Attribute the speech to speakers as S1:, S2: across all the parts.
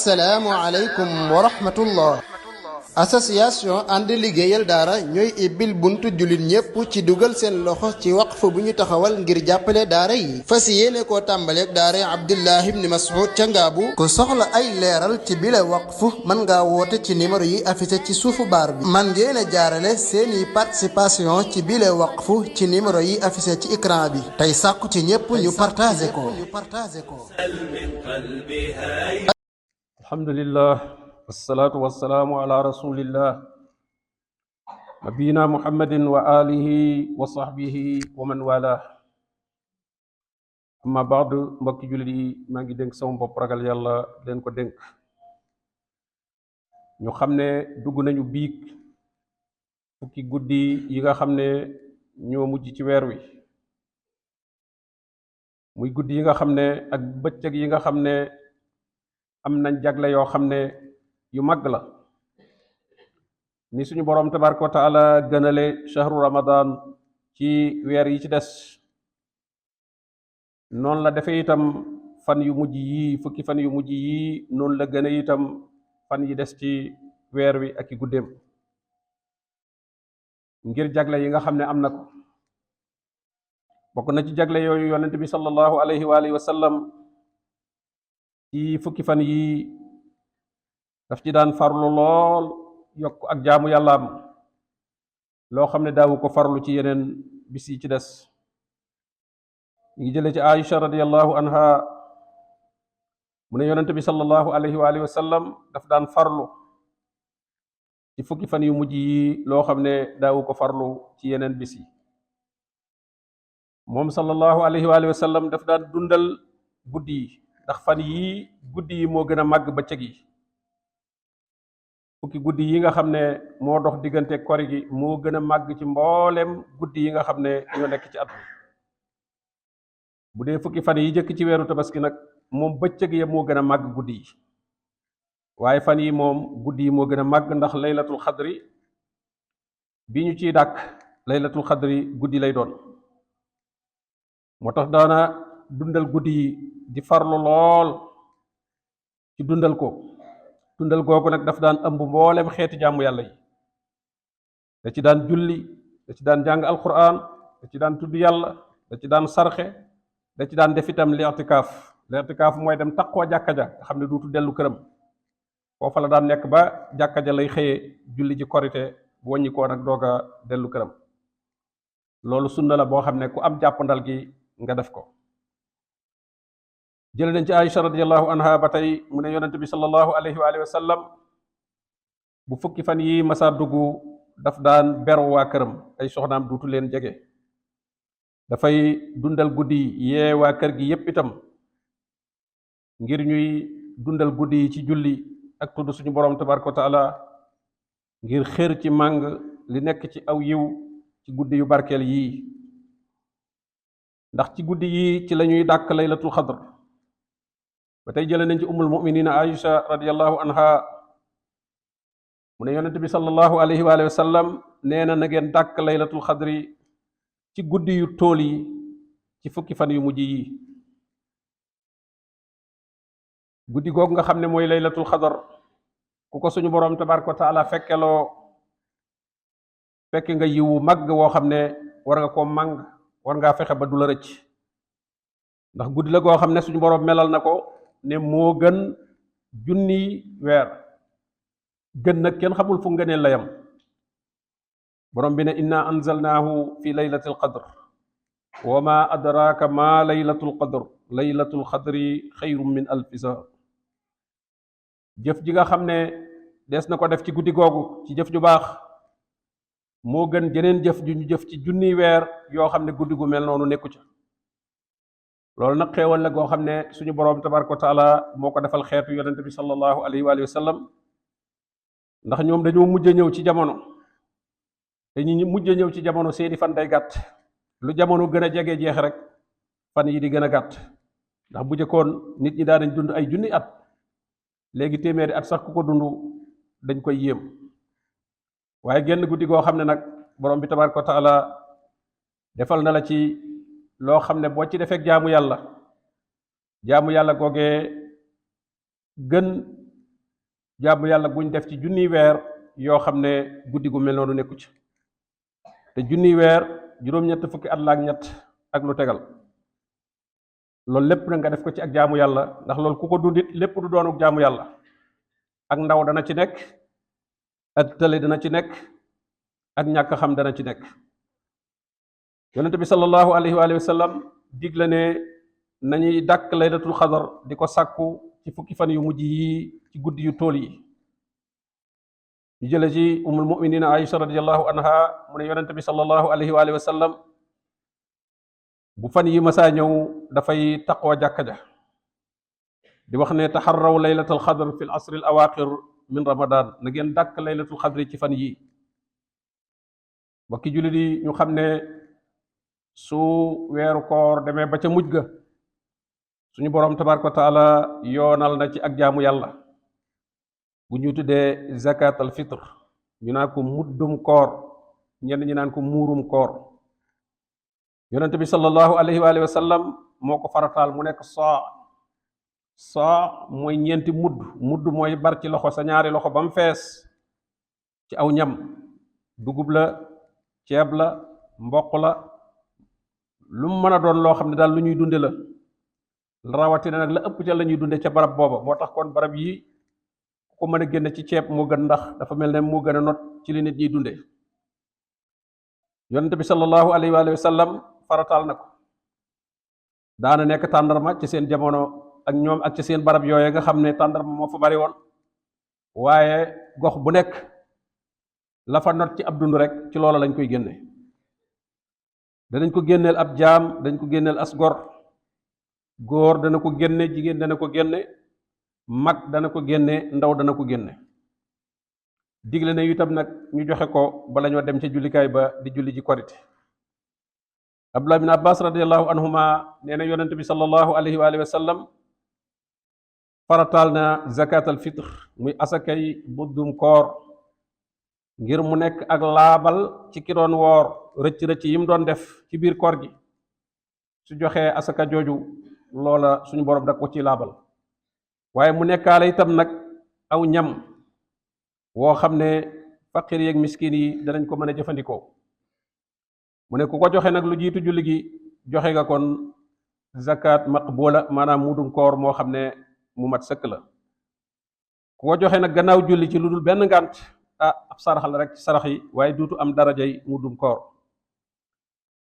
S1: assalaamu aleykum wa rahmatullah. association ànd liggéeyal daara ñooy ibbil buntu jullit ñépp ci dugal seen loxo ci waqf bu ñu taxawal ngir jàppale daara yi fas yéene koo tàmbaleeg daara Abdullah ibn Mas'ud ca Ngaabu. ku soxla ay leeral ci bile waqf mën ngaa woote ci numéro yi affiché ci suufu baar bi. man ngeen a jaarale seeni participation ci bile waqf ci numéro yi affiché ci écran bi tey sàkku ci ñépp ñu partagé ko.
S2: alhamdulillah wasalaatu wasalaamu ala rasulillah nabiyina muhammadin wa alihi wa sahbihi wa man wala amma baad mbokki jullit yi maa ngi dénk sama bopp ragal yàlla leen ko dénk ñu xam ne dugg nañu biig fukki guddi yi nga xam ne ñoo mujj ci weer wi muy guddi yi nga xam ne ak bëccëg yi nga xam ne am nañ jagle yoo xam ne yu mag la ni suñu boroom tabaraka wa taala gënale shahru ramadan ci weer yi ci des noonu la defee itam fan yu mujj yi fukki fan yu mujj yi noonu la gëne itam fan yi des ci weer wi ak i guddeem ngir jagle yi nga xam ne am na ko bokk na ci jagle yooyu yonent bi sallallahu alayhi wa alihi wa sallam ci fukki fan yi daf ci daan farlu lool yokk ak jaamu yàllaam loo xam ne daawu ko farlu ci yeneen bis yi ci des ñu ngi jële ci Aïcha radiyallahu anha mu ne yonent bi sallallahu alayhi wa alihi wa sallam daf daan farlu ci fukki fan yu mujj yi loo xam ne daawu ko farlu ci yeneen bis yi moom sallallahu alayhi wa alihi wa sallam daf daan dundal guddi yi ndax fan yii guddi yi moo gën a màgg bëccëg yi fukki guddi yi nga xam ne moo dox diggante kori gi moo gën a màgg ci mboolem guddi yi nga xam ne ñoo nekk ci at bu dee fukki fan yi jëkk ci weeru tabaski nag moom bëccëg ya moo gën a màgg guddi yi waaye fan yi moom guddi yi moo gën a màgg ndax laylatul xadri bi ñu ciy dàkk laylatul xadri guddi lay doon moo tax daana dundal guddi yi di farlu lool ci dundal ko dundal googu nag daf daan ëmb mboolem xeeti jaamu yàlla yi da ci daan julli da ci daan jàng alquran da ci daan tudd yàlla da ci daan sarxe da ci daan def itam li'tikaaf mooy dem taqoo jàkka ja nga xam ne duutu dellu këram foofa la daan nekk ba jàkka ja lay xëyee julli ji korite bu wàññi koo nag doog a dellu këram loolu sunna la boo xam ne ku am jàppandal gi nga def ko jële nañ ci Aïcha radiyallahu anha ba tey mu ne yonent bi sallallahu alayhi wa alihi wa sallam bu fukki fan yi masa dugg daf daan beru waa këram ay soxnaam duutu leen jege dafay dundal guddi yee waa kër gi yépp itam ngir ñuy dundal guddi yi ci julli ak tudd suñu boroom tabaraka wa taala ngir xër ci màng li nekk ci aw yiw ci guddi yu barkeel yii ndax ci guddi yi ci lañuy dàkk laylatul xadr ba tey jële nañ ci ummul muminina Aïcha radiyallahu anha mu ne yonent bi sallallahu alayhi wa sallam nee na na ngeen dàkk laylatul xadri ci guddi yu tool yi ci fukki fan yu mujj yi guddi googu nga xam ne mooy laylatul xadr ku ko suñu boroom tabaraka wa taala fekke nga yiwu màgg woo xam ne war nga koo màng war ngaa fexe ba du la rëcc ndax guddi la goo xam ne suñu boroom melal na ko ne moo gën junni weer gën nag kenn xamul fu ngëneel la yam boroom bi ne inna anzalnaahu fi laylatil qadr wa ma adraka ma laylatul qadr laylatul qadri xayrun min alfi shahr jëf ji nga xam ne des na ko def ci guddi googu ci jëf ju baax moo gën jeneen jëf ju ñu jëf ci junni weer yoo xam ne guddi gu mel noonu nekku ca loolu nag xéewal la goo xam ne suñu boroom tabaraka wa taala moo ko defal xeetu yonente bi sallallahu alayhi wa sallam ndax ñoom dañoo mujj ñëw ci jamono te ñi mujj ñëw ci jamono seeni fan day gàtt lu jamono gën a jege jeex rek fan yi di gën a gàtt ndax bu jëkkoon nit ñi daa dañ dund ay junni at léegi téeméeri at sax ku ko dund dañ koy yéem waaye genn guddi goo xam ne nag borom bi tabaraka wa taala defal na la ci loo xam ne boo ci defee jaamu yàlla googee gën jaamu yàlla guñ def ci junniy weer yoo xam ne guddi gu mel noonu nekku ci te junniy weer juróom-ñett fukki at la ak ñett ak lu tegal loolu lépp na nga def ko ci ak jaamu yàlla ndax loolu ku ko dundit lépp du doonu jaamu yàlla ak ndaw dana ci nekk ak tële dana ci nekk ak ñàkk xam dana ci nekk yonente bi sallallahu alayhi wa sallam digle ne nañuy dàkk laylatul xadar di ko sàkku ci fukki fan yu mujj yi ci guddi yu tool yi ñu jële ci umul muminina aïcha radiallahu anha mu ne yonente bi sallallahu alayhi wa sallam bu fan yi masaa ñëw dafay taqoo jàkka ja di wax ne taxarraw laylatul xadr fi l asri al awaqir min ramadan na ngeen dàkk laylatul xadri ci fan yi mbokki jullit yi ñu xam ne su weeru koor demee ba ca mujj ga suñu boroom tabaraka wa taala yoonal na ci ak jaamu yàlla bu ñu tuddee zakat al fitr ñu naan ko muddum koor ñenn ñi naan ko muurum koor yonente bi sallallahu alayhi wa sallam moo ko farataal mu nekk saa mooy ñeenti mudd mooy bar ci loxo sa ñaari loxo ba mu fees ci aw ñam dugub la ceeb la mboq la lu mu mën a doon loo xam ne daal lu ñuy dunde la rawatina nag la ëpp ca la ñuy dunde ca barab booba moo tax kon barab yi ku ko mën a génne ci ceeb moo gën ndax dafa mel ne moo gën a not ci li nit ñiy dunde yonente bi sallallahu alayhi wa sallam farataal na ko daana nekk tàndarma ci seen jamono ak ñoom ak ci seen barab yooye nga xam ne tàndarma moo fa bari woon waaye gox bu nekk la fa not ci ab dund rek ci loola lañ koy génne danañ ko génneel ab jaam dañ ko génneel as góor dana ko génne jigéen dana ko génne mag dana ko génne ndaw dana ko génne digle ne itam nag ñu joxe ko bala ñoo dem ca jullikaay ba di julli ji korite Abdullah bin Abbas radiallahu anhuma nee na yonent bi sallallahu alayhi wa sallam farataal na zakat al fitr muy asakay buddum koor ngir mu nekk ak laabal ci ki doon woor rëcc yi mu doon def ci biir koor gi su joxee asaka jooju loola suñu borom da ko ci laabal waaye mu nekkaale itam nag aw ñam woo xam ne faqir yeeg miskin yi danañ ko mën a jëfandikoo mu ne ku ko joxe nag lu jiitu julli gi joxe nga kon zakat maqbula maanaam mudum koor moo xam ne mu mat sëkk la ku ko joxe nag gannaaw julli ci lu dul benn ngànt ab sarax la rek ci sarax yi waaye duutu am darajay mudum koor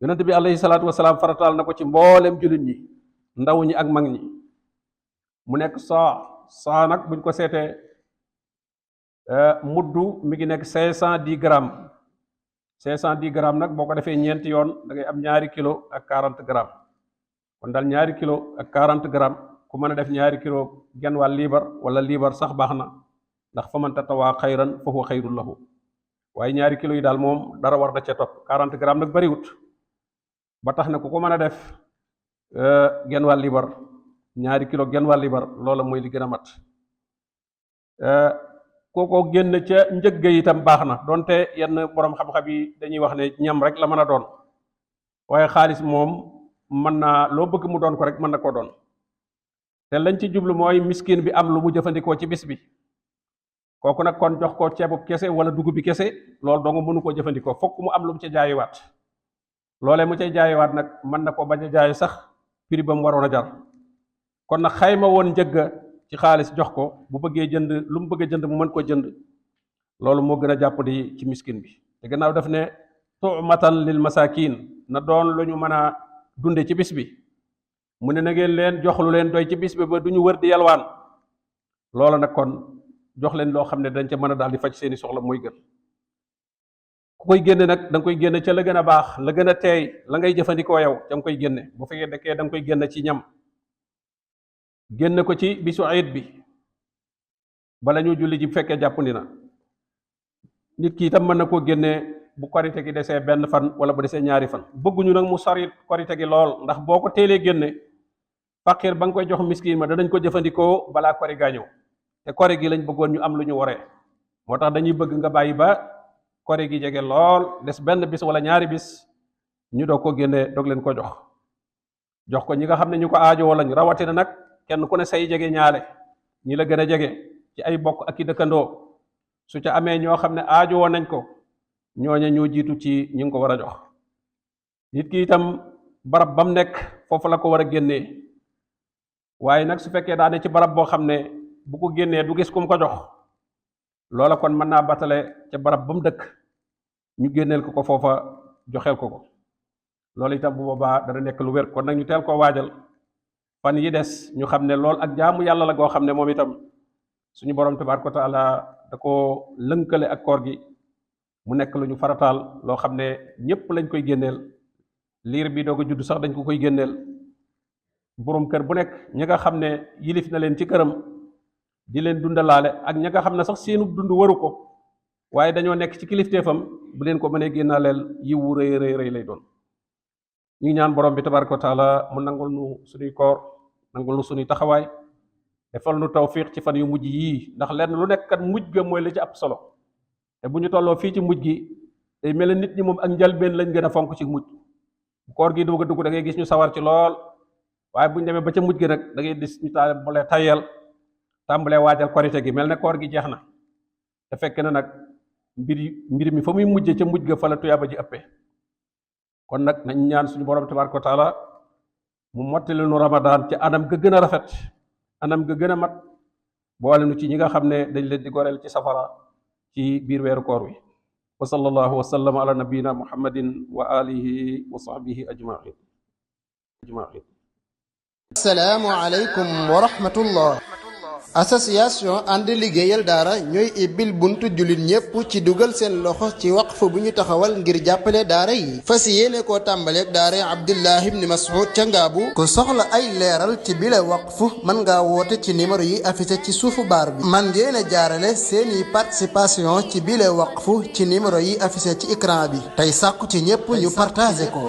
S2: yonent bi alayhi salaatu wasalaam farataal na ko ci mboolem jullit ñi ndaw ñi ak mag ñi mu nekk saa nag buñ ko seetee muddu mi ngi nekk 510 grammes 510 grammes nag boo ko defee ñeenti yoon da ngay am ñaari kilo ak 40 grammes kon daal ñaari kilo ak 40 grammes ku mën a def ñaari kilo genn wàll liibar wala liibar sax baax na ndax fa man tatawaa xayran fa huwa xayrun lahu waaye ñaari kilo yi daal moom dara war da ca topp 40 grammes nag bariwut ba tax na ku ko mën a def genn wàll liibar ñaari kilo genn wàll liibar loola mooy li gën a mat kooko génn ca njëgg itam baax na donte yenn borom xam-xam yi dañuy wax ne ñam rek la mën a doon waaye xaalis moom mën naa loo bëgg mu doon ko rek mën na koo doon te lañ ci jublu mooy miskin bi am lu mu jëfandikoo ci bis bi kooku nag kon jox ko ceebub kese wala dugub bi kese loolu dong mënu koo jëfandikoo fokk mu am lu mu ca jaayiwaat loolee mu cay jaayiwaat nag mën na ko bañ a jaay sax prix ba mu waroon a jar kon nag xayma woon njëgga ci xaalis jox ko bu bëggee jënd lu mu bëgg a jënd mu mën ko jënd loolu moo gën a jàppandi ci miskin bi te gannaaw daf ne tu'matan lil masakin na doon lu ñu mën a dunde ci bis bi mu ne na ngeen leen jox lu leen doy ci bis bi ba du ñu wër di yalwaan loola nag kon jox leen loo xam ne dañ ca mën a daal di faj seeni soxla mooy gën ku koy génne nag da nga koy génne ca la gën a baax la gën a teey la ngay jëfandikoo yow ca nga koy génne bu fekkee dekkee da nga koy génne ci ñam génn ko ci bisu ayit bi bala ñu julli ji bu fekkee jàppandi na nit ki itam mën na koo génne bu korite gi desee benn fan wala bu desee ñaari fan bëgguñu nag mu sori korite gi lool ndax boo ko teelee génne faqir ba nga koy jox miskin ma danañ ko jëfandikoo balaa kori gaa ñëw te kori gi lañ bëggoon ñu am lu ñu waree moo tax dañuy bëgg nga bàyyi ba kori gi jege lool des benn bis wala ñaari bis ñu doog ko génne doog leen ko jox ko ñi nga xam ne ñu ko aajowoo lañ rawatina nag kenn ku ne say jege ñaale ñi la gën a jege ci ay bokk ak i dëkkandoo su ca amee ñoo xam ne aajowoo nañ ko ñooña ñoo jiitu ci ñi ngi ko war a jox nit ki itam barab bam nekk foofu la ko war a génnee waaye nag su fekkee daa ne ci barab boo xam ne bu ko génnee du gis ku mu ko jox loola kon mën naa batale ca barab ba mu dëkk ñu génneel ko foofa joxeel ko loolu itam bu boobaa dana nekk lu wér kon nag ñu teel koo waajal fan yi des ñu xam ne lool ak jaamu yàlla la goo xam ne moom itam suñu borom tabaaraka wa taala da koo lënkale ak koor gi mu nekk lu ñu farataal loo xam ne ñépp lañ koy génneel liir bi doog a judd sax dañ ko koy génneel boroom kër bu nekk ñi nga xam ne yilif na leen ci këram di leen dundalaale ak ñi nga xam ne sax seenu dund waru ko waaye dañoo nekk ci kilifteefam bu leen ko mënee génnaaleel yiwu rëy rëy rëy lay doon ñu ngi ñaan borom bi tabaraka wa taala mu nangul nu suñuy koor nangul nu suñuy taxawaay defal nu tawfiq ci fan yu mujj yii ndax lenn lu nekk kat mujj ga mooy la ci ab solo te bu ñu tolloo fii ci mujj gi day mel nit ñi moom ak njalbeen lañ gën a fonk ci mujj koor gi dugg a dugg da ngay gis ñu sawar ci lool waaye bu ñu demee ba ca mujj gi nag da ngay gis ñu tàmbalee tayel tàmbalee waajal korite gi mel ne koor gi jeex na te fekk na nag mbir mi fa muy mujjee ca mujj ga fa la tuyaaba ji ëppee kon nag nañ ñaan suñu borom tabaraka wa taala mu mottali nu Ramadan ci anam ga gën a rafet anam ga gën a mat boole nu ci ñi nga xam ne dañ leen di goreel ci safara ci biir weeru koor wi wa sallallahu wa sallam ala nabiyina muhammadin wa alihi wa sahbihi ajmain
S1: assalaamu aleykum wa rahmatullah association ànd liggéeyal daara ñooy ibbil buntu jullit ñépp ci dugal seen loxo ci waqf bu ñu taxawal ngir jàppale daara yi fas yéene koo tàmbaleeg daara Abdullah ibn Mas'ud ca Ngaabu ku soxla ay leeral ci bile waqf mën ngaa woote ci numéro yi affiché ci suufu baar bi man ngeen a jaarale seeni participation ci bile waqf ci numéro yi affiché ci écran bi tey sàkku ci ñépp ñu partagé ko